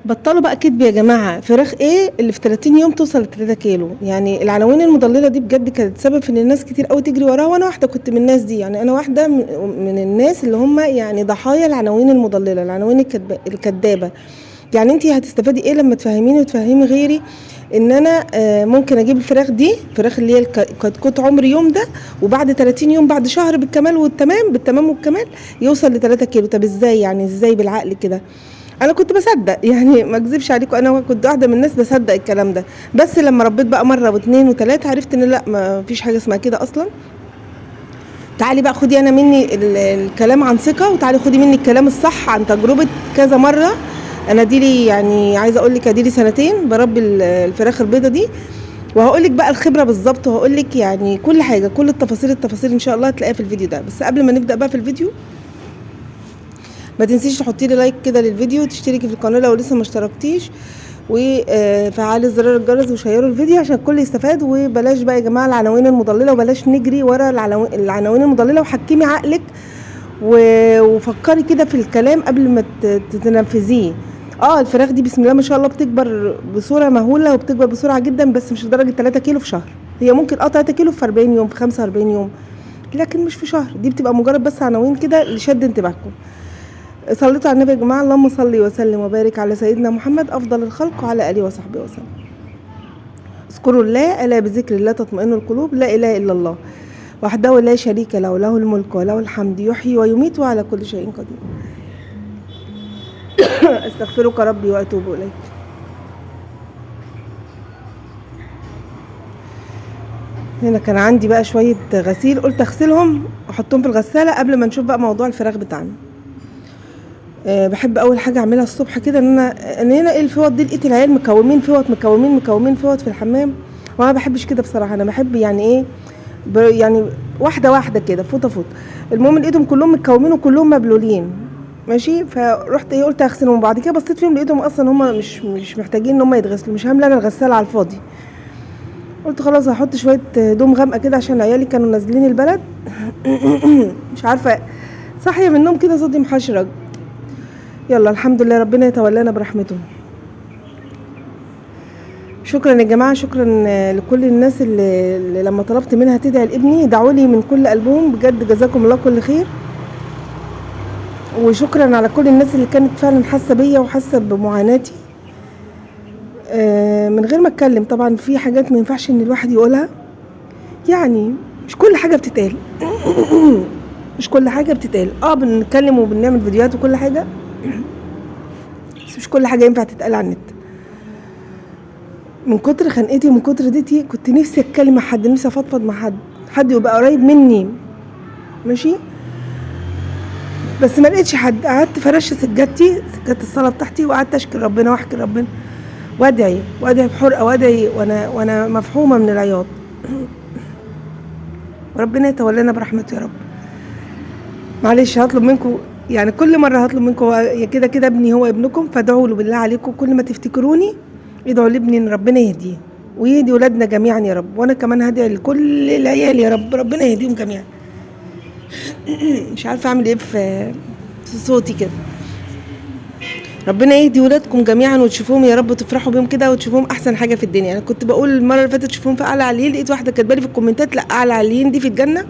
بطلوا بقى كدب يا جماعة. فراخ ايه اللي في 30 يوم توصل ل 3 كيلو؟ يعني العناوين المضللة دي بجد كانت سبب في ان الناس كتير قوي تجري وراها، وانا واحدة كنت من الناس دي. يعني انا واحدة من الناس اللي هم يعني ضحايا العناوين المضللة، العناوين الكدابه. يعني انت هتستفادي ايه لما تفهميني وتفهمي غيري ان انا ممكن اجيب الفراخ دي، فراخ اللي هي كتكوت عمر يوم ده، وبعد 30 يوم، بعد شهر بالكمال والتمام، بالتمام والكمال، يوصل ل 3 كيلو؟ طب ازاي يعني؟ ازاي بالعقل كده؟ انا كنت بصدق، يعني ما اكذبش عليكم، انا كنت واحدة من الناس بصدق الكلام ده. بس لما ربيت بقى مرة واثنين وثلاثة عرفت ان لا، ما فيش حاجة اسمها كده اصلا. تعالي بقى خدي انا مني الكلام عن ثقة، وتعالي خدي مني الكلام الصح عن تجربه كذا مرة. انا دي لي يعني عايزه اقول لك ادي لي سنتين بربي الفراخ البيضة دي، وهقول لك بقى الخبرة بالظبط، وهقول لك يعني كل حاجة، كل التفاصيل ان شاء الله هتلاقيها في الفيديو ده. بس قبل ما نبدا بقى في الفيديو، ما تنسيش تحطي لي like كده للفيديو، وتشتركي في القناة لو لسه ما اشتركتيش، وفعلي زرار الجرس، وشيروا الفيديو عشان الكل يستفاد. وبلاش بقى يا جماعة العناوين المضللة، وبلاش نجري ورا العناوين المضللة، وحكمي عقلك وفكري كده في الكلام قبل ما تنفذيه. الفراخ دي بسم الله ما شاء الله بتكبر بصورة مهولة، وبتكبر بسرعة جدا، بس مش لدرجة 3 كيلو في شهر. هي ممكن 3 كيلو في 40 يوم، في 45 يوم، لكن مش في شهر. دي بتبقى مجرد بس عناوين كده لشد انتباهكم. صليتوا على النبي يا جماعة. اللهم صل وسلم وبارك على سيدنا محمد افضل الخلق وعلى اله وصحبه وسلم. اذكروا الله، الا بذكر الله تطمئن القلوب. لا اله الا الله وحده لا شريك له، له الملك وله الحمد، يحيي ويميت وعلى كل شيء قدير. استغفرك ربي واتوب اليك. هنا كان عندي بقى شوية غسيل، قلت اغسلهم واحطهم في الغسالة قبل ما نشوف بقى موضوع الفراخ بتاعنا. بحب اول حاجة اعملها الصبح كده ان انا ان هنا ايه الفوط دي، لقيت العيال مكومين فوط، مكومين مكومين فوط في الحمام، وانا ما بحبش كده بصراحة. انا بحب يعني ايه يعني واحدة واحدة كده، فوطه فوطه. المهم لقيتهم كلهم متكومين وكلهم مبلولين، ماشي. فرحت ايه قلت اغسلهم، وبعد كده بصيت فيهم لقيتهم اصلا هم مش محتاجين ان هم يتغسلوا، مش هامله انا الغسالة على الفاضي. قلت خلاص هحط شوية هدوم غامقه كده عشان عيالي كانوا نازلين البلد. مش عارفه صاحية من النوم كده صوتي محشرج. يلا الحمد لله، ربنا يتولانا برحمته. شكرا يا جماعة، شكرا لكل الناس اللي لما طلبت منها تدعي لابني دعوا لي من كل قلبهم، بجد جزاكم الله كل خير. وشكرا على كل الناس اللي كانت فعلا حاسه بيا وحاسه بمعاناتي، من غير ما اتكلم. طبعا في حاجات ما ينفعش ان الواحد يقولها، يعني مش كل حاجة بتتقال. مش كل حاجة بتتقال. بنتكلم وبنعمل فيديوهات وكل حاجة، بس مش كل حاجة ينفع تتقال على النت. من كتر خنقتي ومن كتر ديتي كنت نفسي اتكلم مع حد، نفسي افضفض مع حد، حد يبقى قريب مني، ماشي. بس ما لقيتش حد. قعدت فرشت سجادتي، سجادة الصلاة بتاعتي، وقعدت اشكي ربنا واحكي ربنا وادعي وادعي بحرقه وادعي وانا مفحومه من العياط. وربنا يتولانا برحمته يا رب. معلش هطلب منكم، يعني كل مرة هطلب منكم كده كده، ابني هو ابنكم، فادعوا له بالله عليكم. كل ما تفتكروني ادعوا لابني ان ربنا يهديه ويهدي ولادنا جميعا يا رب. وانا كمان هدعي لكل العيال يا رب، ربنا يهديهم جميعا. مش عارفه اعمل ايه في صوتي كده. ربنا يهدي ولادكم جميعا وتشوفوهم يا رب، وتفرحوا بيهم كده وتشوفوهم احسن حاجة في الدنيا. انا كنت بقول المرة اللي فاتت تشوفوهم في اعلى عليين، لقيت واحدة كاتبه لي في الكومنتات لا اعلى عليين دي في الجنة،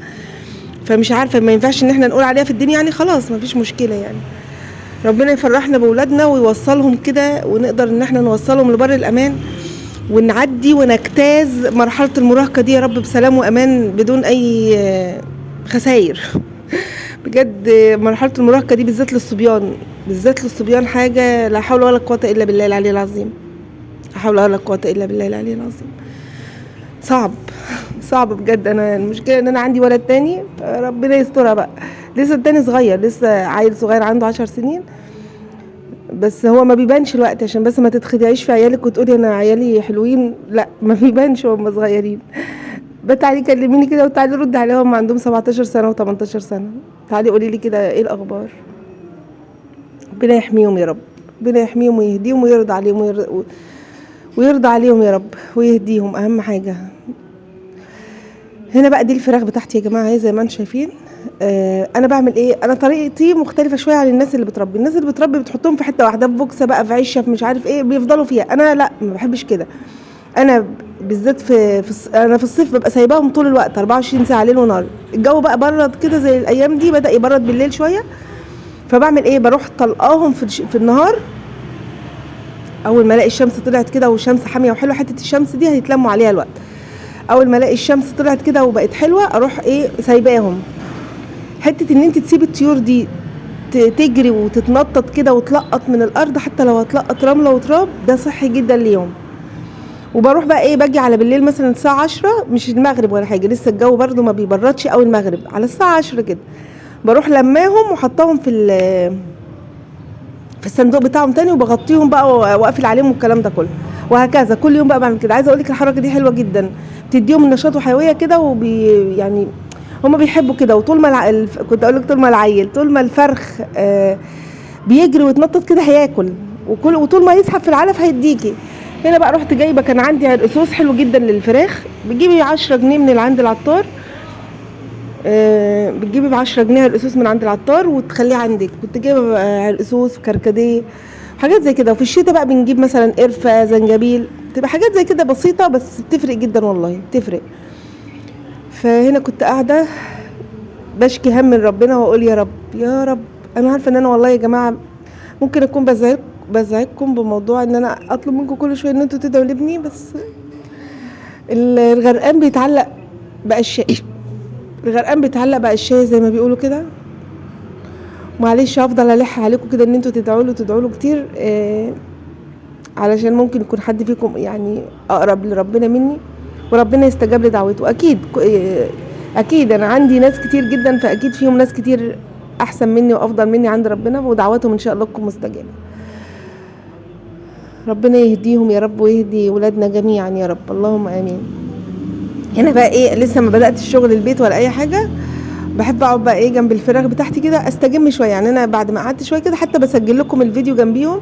فمش عارفه ما ينفعش ان احنا نقول عليها في الدنيا، يعني خلاص ما فيش مشكلة. يعني ربنا يفرحنا باولادنا ويوصلهم كده، ونقدر ان احنا نوصلهم لبر الامان، ونعدي ونجتاز مرحلة المراهقة دي يا رب بسلام وامان بدون اي خسائر. بجد مرحلة المراهقة دي بالذات للصبيان، بالذات للصبيان حاجة لا حول ولا قوة الا بالله العلي العظيم، لا حول ولا قوة الا بالله العلي العظيم. صعب صعب بجد. انا المشكلة ان انا عندي ولد تاني، ربنا يسترها بقى، لسه التاني صغير، لسه عيل صغير عنده 10 سنين، بس هو ما بيبانش الوقت، عشان بس ما تتخدعيش في عيالك وتقولي انا عيالي حلوين، لا ما بيبانش وهم صغيرين. تعالي كلميني كده وتعالي رد عليهم، عندهم 17 سنة و18 سنة، تعالي قولي لي كده ايه الاخبار. ربنا يحميهم يا رب، ربنا يحميهم ويهديهم ويرضى عليهم ويرضى عليهم يا رب ويهديهم، اهم حاجة. هنا بقى دي الفراخ بتاعتي يا جماعة، اهي زي ما انتم شايفين. انا بعمل ايه؟ انا طريقتي مختلفة شوية عن الناس اللي بتربي. الناس اللي بتربي بتحطهم في حتة واحدة، في بوكسه بقى، في عشه، في مش عارف ايه، بيفضلوا فيها. انا لا، ما بحبش كده. انا بالذات انا في الصيف ببقى سايباهم طول الوقت 24 ساعة ليل ونهار. الجو بقى برد كده زي الايام دي، بدا يبرد بالليل شوية، فبعمل ايه؟ بروح طلقاهم في النهار. اول ما الاقي الشمس طلعت كده والشمس حامية وحلوه، حتة الشمس دي هيتلموا عليها الوقت. اول ما الاقي الشمس طلعت كده وبقت حلوة، اروح ايه؟ سايباهم. حتة ان انت تسيبي الطيور دي تجري وتتنطط كده وتلقط من الارض، حتى لو هتلقط رملة وتراب، ده صحي جدا ليهم. وبروح بقى ايه؟ باجي على بالليل مثلا الساعة 10، مش المغرب ولا حاجة، لسه الجو برده ما بيبردش قوي المغرب، على الساعة 10 كده بروح لماهم وحطاهم في الصندوق بتاعهم تاني، وبغطيهم بقى واقفل عليهم والكلام ده كله، وهكذا كل يوم بقى بعمل كده. عايزه اقول لك الحركة دي حلوة جدا، بتديهم نشاط وحيوية كده، وبي يعني هما بيحبوا كده. وطول ما كنت اقول لك طول ما العيل، طول ما الفرخ بيجري ويتنطط كده هياكل، وطول ما يسحب في العلف هيديكي. هنا بقى رحت جايبه، كان عندي عرقسوس حلو جدا للفراخ، بتجيبي 10 جنيه من عند العطار، بتجيبي ب 10 جنيه عرقسوس من عند العطار وتخليه عندك. كنت جايبه عرقسوس وكركديه حاجات زي كده. وفي الشتاء بقى بنجيب مثلا قرفه، زنجبيل، تبقى حاجات زي كده بسيطة بس بتفرق جدا والله، بتفرق. فهنا كنت قاعدة بشكي هم من ربنا واقول يا رب يا رب. انا عارفه ان انا والله يا جماعة ممكن اكون بزعجكم بموضوع ان انا اطلب منكم كل شوية ان انتوا تدعوا لابني، بس الغرقان بيتعلق بقشاي، الغرقان بيتعلق بقشاي زي ما بيقولوا كده. معلش هفضل الح عليكم كده ان انتوا تدعوا له، تدعوا له كتير، علشان ممكن يكون حد فيكم يعني اقرب لربنا مني وربنا يستجاب لدعوته. اكيد اكيد انا عندي ناس كتير جدا، فاكيد فيهم ناس كتير احسن مني وافضل مني عند ربنا، ودعواتهم ان شاء الله تكون مستجابة. ربنا يهديهم يا رب ويهدي ولادنا جميعا يا رب، اللهم امين. هنا بقى ايه، لسه ما بدات الشغل البيت ولا اي حاجة، بحب اقعد بقى ايه جنب الفراخ بتاعتي كده استجم شوية. يعني انا بعد ما قعدت شوية كده حتى بسجل لكم الفيديو جنبيهم،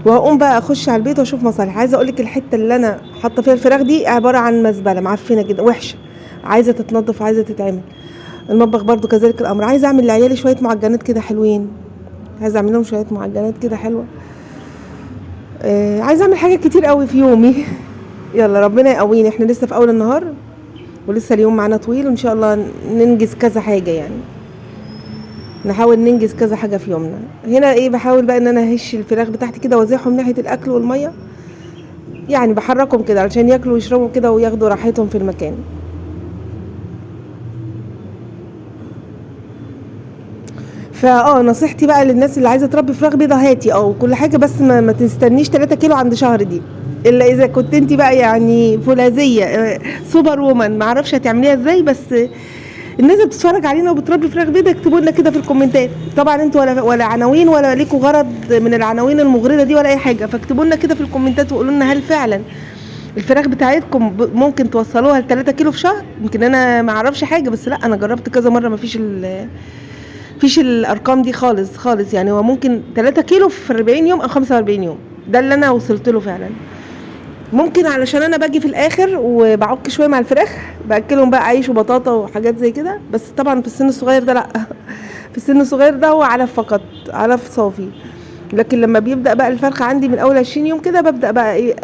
وهقوم بقى اخش على البيت واشوف مصالح. عايزه اقول لك الحتة اللي انا حاطه فيها الفراخ دي عبارة عن مزبلة معفنه كده وحشة، عايزه تتنظف، عايزه تتعمل. المطبخ برضو كذلك الامر، عايزه اعمل لعيالي شوية معجنات كده حلوين، عايزه اعمل لهم شوية معجنات كده حلوة، عايزه اعمل حاجات كتير قوي في يومي. يلا ربنا يقويني، احنا لسه في اول النهار ولسه اليوم معانا طويل، وان شاء الله ننجز كذا حاجة، يعني نحاول ننجز كذا حاجة في يومنا. هنا ايه، بحاول بقى ان انا اهش الفراخ بتاعتي كده وازيحهم ناحية الاكل والمية، يعني بحركهم كده علشان ياكلوا ويشربوا كده وياخدوا راحتهم في المكان. فاه نصيحتي بقى للناس اللي عايزه تربي فراخ بيضة، هاتي وكل حاجة، بس ما تستنيش 3 كيلو عند شهر دي، الا اذا كنت انت بقى يعني فولاذيه سوبر وومن، ما اعرفش هتعمليها ازاي. بس الناس اللي بتتفرج علينا وبتربي فراخ بيضة اكتبوا لنا كده في الكومنتات. طبعا انتوا ولا عناوين ولا ليكوا غرض من العناوين المغرضه دي ولا اي حاجة، فاكتبوا لنا كده في الكومنتات وقولوا لنا هل فعلا الفراخ بتاعتكم ممكن توصلوها ل 3 كيلو في شهر؟ يمكن انا ما اعرفش حاجة، بس لا انا جربت كذا مرة ما فيش الارقام دي خالص خالص. يعني هو ممكن 3 كيلو في 40 يوم او 45 يوم، ده اللي انا وصلت له فعلا. ممكن علشان انا باجي في الاخر وبعك شوية مع الفراخ، باكلهم بقى عيش وبطاطا وحاجات زي كده، بس طبعا في السن الصغير ده لا، في السن الصغير ده هو علف فقط، علف صافي. لكن لما بيبدا بقى الفرخه عندي من اول 20 يوم كده ببدا بقى ايه،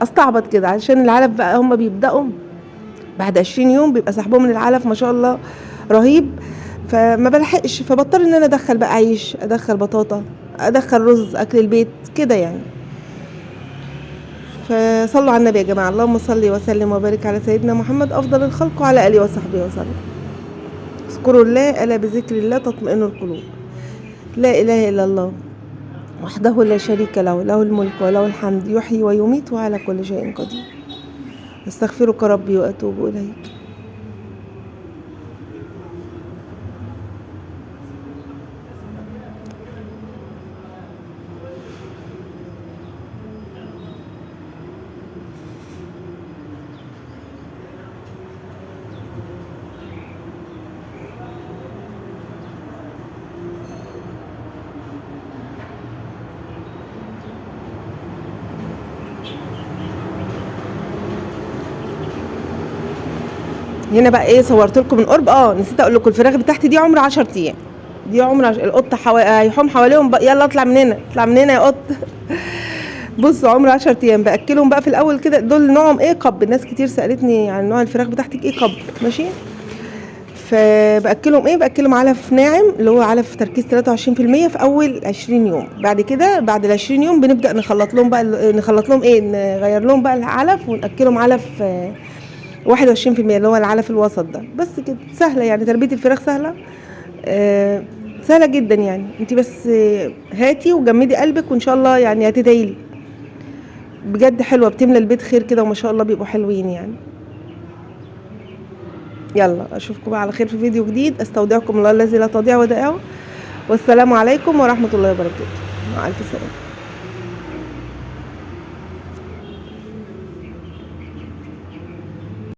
استعبط كده، عشان العلف بقى هم بيبداوا بعد 20 يوم بيبقى سحبهم من العلف ما شاء الله رهيب، فما بلحقش، فبضطر ان انا ادخل بقى عيش، ادخل بطاطا، ادخل رز، اكل البيت كده يعني. فصلوا على النبي يا جماعة، اللهم صل وسلم وبارك على سيدنا محمد افضل الخلق وعلى اله وصحبه وسلم. اذكروا الله، الا بذكر الله تطمئن القلوب. لا اله الا الله وحده لا شريك له، له الملك وله الحمد، يحيي ويميت وعلى كل شيء قدير. استغفرك ربي واتوب اليك. هنا بقى ايه صورت لكم من قرب. نسيت اقول لكم الفراخ بتاعتي دي عمر 10 ايام، دي عمر القط هيحوم حواليهم بقى، يلا اطلع من هنا، اطلع من هنا يا قط. بصوا عمر 10 ايام. باكلهم بقى في الاول كده. دول نوعهم ايه؟ قب. ناس كتير سالتني عن نوع الفراخ بتاعتك ايه، قب. ماشي. فباكلهم ايه؟ باكلهم علف ناعم اللي هو علف تركيز 23% في اول 20 يوم. بعد كده بعد ال 20 يوم بنبدا نخلط لهم بقى نخلط لهم ايه، نغير لهم بقى العلف وناكلهم علف 21% اللي هو العلف الوسط ده. بس كده سهلة يعني، تربيه الفراخ سهلة، سهلة جدا يعني. انت بس هاتي وجمدي قلبك وان شاء الله يعني هتدعيلي بجد. حلوة، بتملى البيت خير كده وما شاء الله بيبقوا حلوين يعني. يلا اشوفكم بقى على خير في فيديو جديد. استودعكم الله الذي لا تضيع ودائعه، والسلام عليكم ورحمة الله وبركاته. مع الف سلامه.